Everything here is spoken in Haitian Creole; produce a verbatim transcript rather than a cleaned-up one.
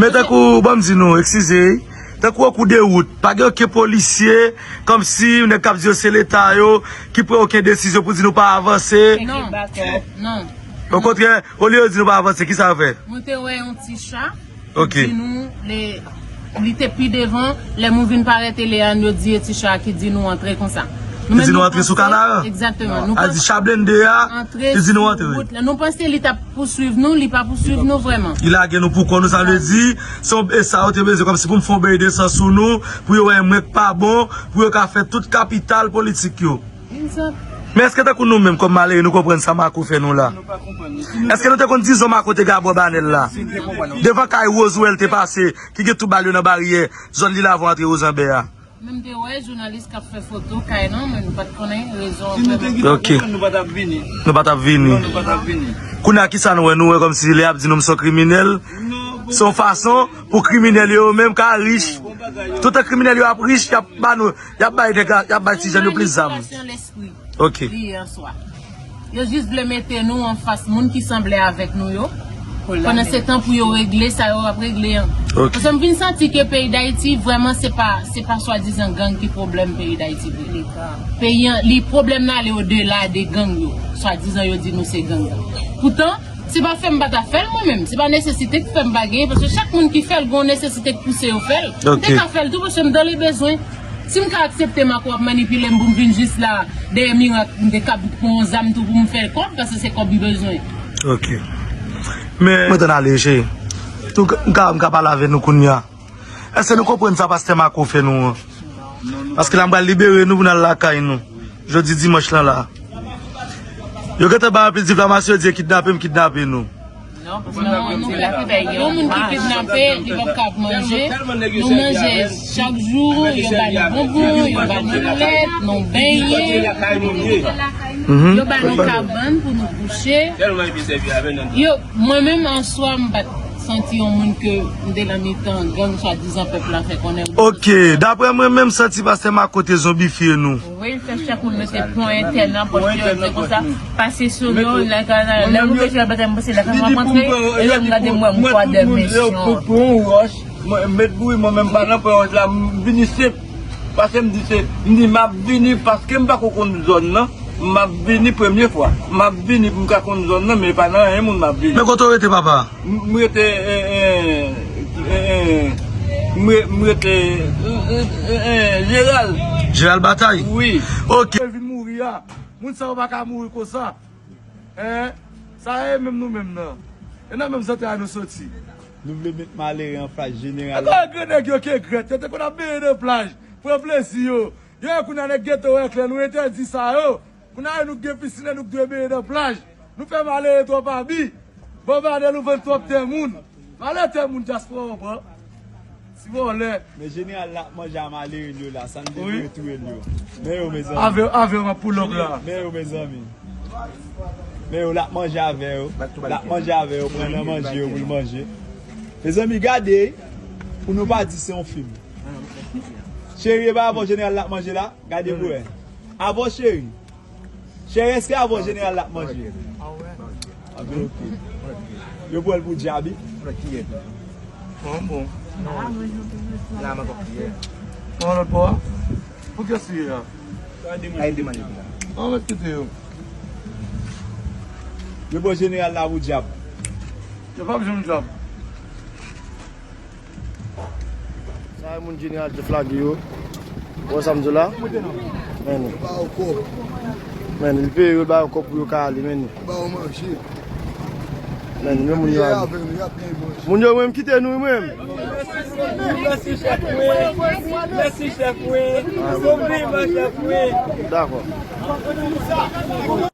Men tankou, ban m di nou, eskize, tankou an kou de wout, pa gen okenn polisye, kòmsi nèg k ap di yo se Leta yo, ki pran okenn desizyon pou di nou pa avanse. Non. Non. Okontrè, olye yo di nou pa avanse, kisa yo fè? Mwen te wè yon ti cha, Ok. Di nou, li, li te pi devan, lè moun vin parèt Eleann, yo di e ti cha ki di nou antre konsa. Ki di nou antre sou kanal? Egzakteman. Nou panse, a di cha blende a, ki di nou antre. Nou panse li t ap pouswiv nou, li pa pouswiv nou vrèman. Li lage nou pou kò nou, sa vle di, se yon, e sa yo te bezwen, kòmsi pou m fè yon bèy de san sou nou, pou yo wè mwen k pa bon, pou yo ka fè tout kapital politik yo. Men èske tankou nou menm kòm malere nou konprann sa Mako fè nou la? Èske nou te konn di zòn Mako te gen abò banèl la? Devan kay Rose wè l te pase, ki gen tout bal yo nan baryè, zòn Lil Avon antre Wozanbè a. Menm te wè jounalis k ap fè foto kay nan, men nou pa t konnen rezon vrèman. Ok. Nou pa t ap vini. Nou pa t ap vini. Non, nou pa t ap vini. Kounye a kisa nou wè? Nou wè kòmsi lè y ap di nou m se yon kriminèl, se yon fason pou kriminèl yo menm ka rich. Toutan kriminèl yo ap rich, y ap ba nou Y ap bay nèg la, y ap bay ti jèn yo plis zam. Manipirasyon lespri. Ok. Li ye an swa. Yo jis vle mete nou anfas moun ki sanble avèk nou yo. Pandan se tan pou yo regle sa yo ap regle an. Ok. Paske m vin santi ke peyi Dayiti, vrèman, se pa, se pa swadizan gang ki pwoblèm peyi Dayiti vre. Peyi an, li pwoblèm nan ale odela de gang yo. Swadizan yo di nou se gang. Poutan, se pa fè m pa ta fè l mwen menm. Se pa nesesite k fè m pa genyen, paske chak moun ki fè l, gen yon nesesite k pouse yo fè l. M te ka fè l tou, paske m dans le besoin. Si m ka aksepte Mako ap manipile m pou m vin jis la, dèyè mirak, m te ka pran yon zam tou pou m fè kòb, paske se kòb m bezwen. Ok. Men mwen tann ale, cheri. Tou, m ka, m ka pale avè nou kounye a. Èske nou konprann sa pastè Mako fè nou an? Paske la m pral libere nou pou n al lakay nou. Jodi dimanch lan la. Yo gentan bay anpil diflamasyon, yo di yo kidnape m, kidnape nou. Non, paske nou, nou, yon moun ki kidnape, li p ap ka ap manje. Nou manje chak jou, yo ba nou bonbon, yo ba nou lèt, nou benyen. Yo ba nou kabann pou nou kouche. Yo, mwen menm an swa, m pa t santi yon moun ke m te nan mitan gang swadizan pèp la fè konnen. Ok, daprè mwen menm, m santi pastè Mako te zonbifye nou. Wi, l fè chak moun mete pwen entèn nan pòt yo, di konsa, pase sou nou, lè ka nan, lè nou vle fè batay, m pase lè ka rankontre, e lè m gade m wè m kwa dèmen syon. Pou, pou yon wòch, mwen, met bouyi, mwen menm pa nan pwen wòch la, m vini senp. Paske m di se, m di m ap vini, paske m pa ko konn zòn nan, m ap vini premye fwa. M ap vini pou m ka konn zòn nan, men pa nan anyen moun m ap vini. Men kote w rete, papa? M, m rete, eh, eh, eh, eh, m re-, m rete, eh, eh, eh, eh, Jeral. Jeral Batay? Wi. Ok. Vin mouri a. Moun sa yo pa ka mouri konsa. Hein? Sa e menm nou menm nan. E nan menm zantray nou soti. Nou vle met malere an fas jeneral la. Ankò grenn nèg yo ke grèt. Yo te konn ap benyen nan plaj. Pran plezi yo. Yo, kounye a nèg geto wè klè. Nou entèdi sa yo. Kounye a nou k gen pisin, nou k dwe benyen nan plaj. Nou fè malere twòp abi. Bon, banèl ou vann twòp tè moun. Valè tè moun dyaspora w pran. Ti vòlè. Men jeneral la ap manje a malere l yo la, sa n te vle touye l yo. Men yo, mezanmi. Avè, avè w ap pou lòk la. Men yo, mezanmi. Men yo, l ap manje avè yo. L ap manje avè yo, pran nan manje yo pou l manje. Mezanmi, gade, pou nou pa di se yon fim. Cheri, e pa avè w jeneral la ap manje la? Gade pou wè. Avè w, cheri. Cheri, èske avè w jeneral la ap manje? Anben, ok. Yo pran l pou dyab, wi. Bon, bon. La, mwen konprann. Bon, lòt bò a? Pou kiyès li ye a? Ay, demande pou la. An, mèt kite yo. Yo pran jeneral la pou dyab. Yo p ap janm dyab. Sa e moun jeneral te flage yo. Ou wè sa m di w la? Men li. Men li peye yo, l ba yo kòb pou yo ka ale, men li. Men li, men moun yo ale. Moun yo menm kite nou menm. Mèsi chèf mwen. Mèsi chèf mwen. Konpliman chèf mwen. Dakò.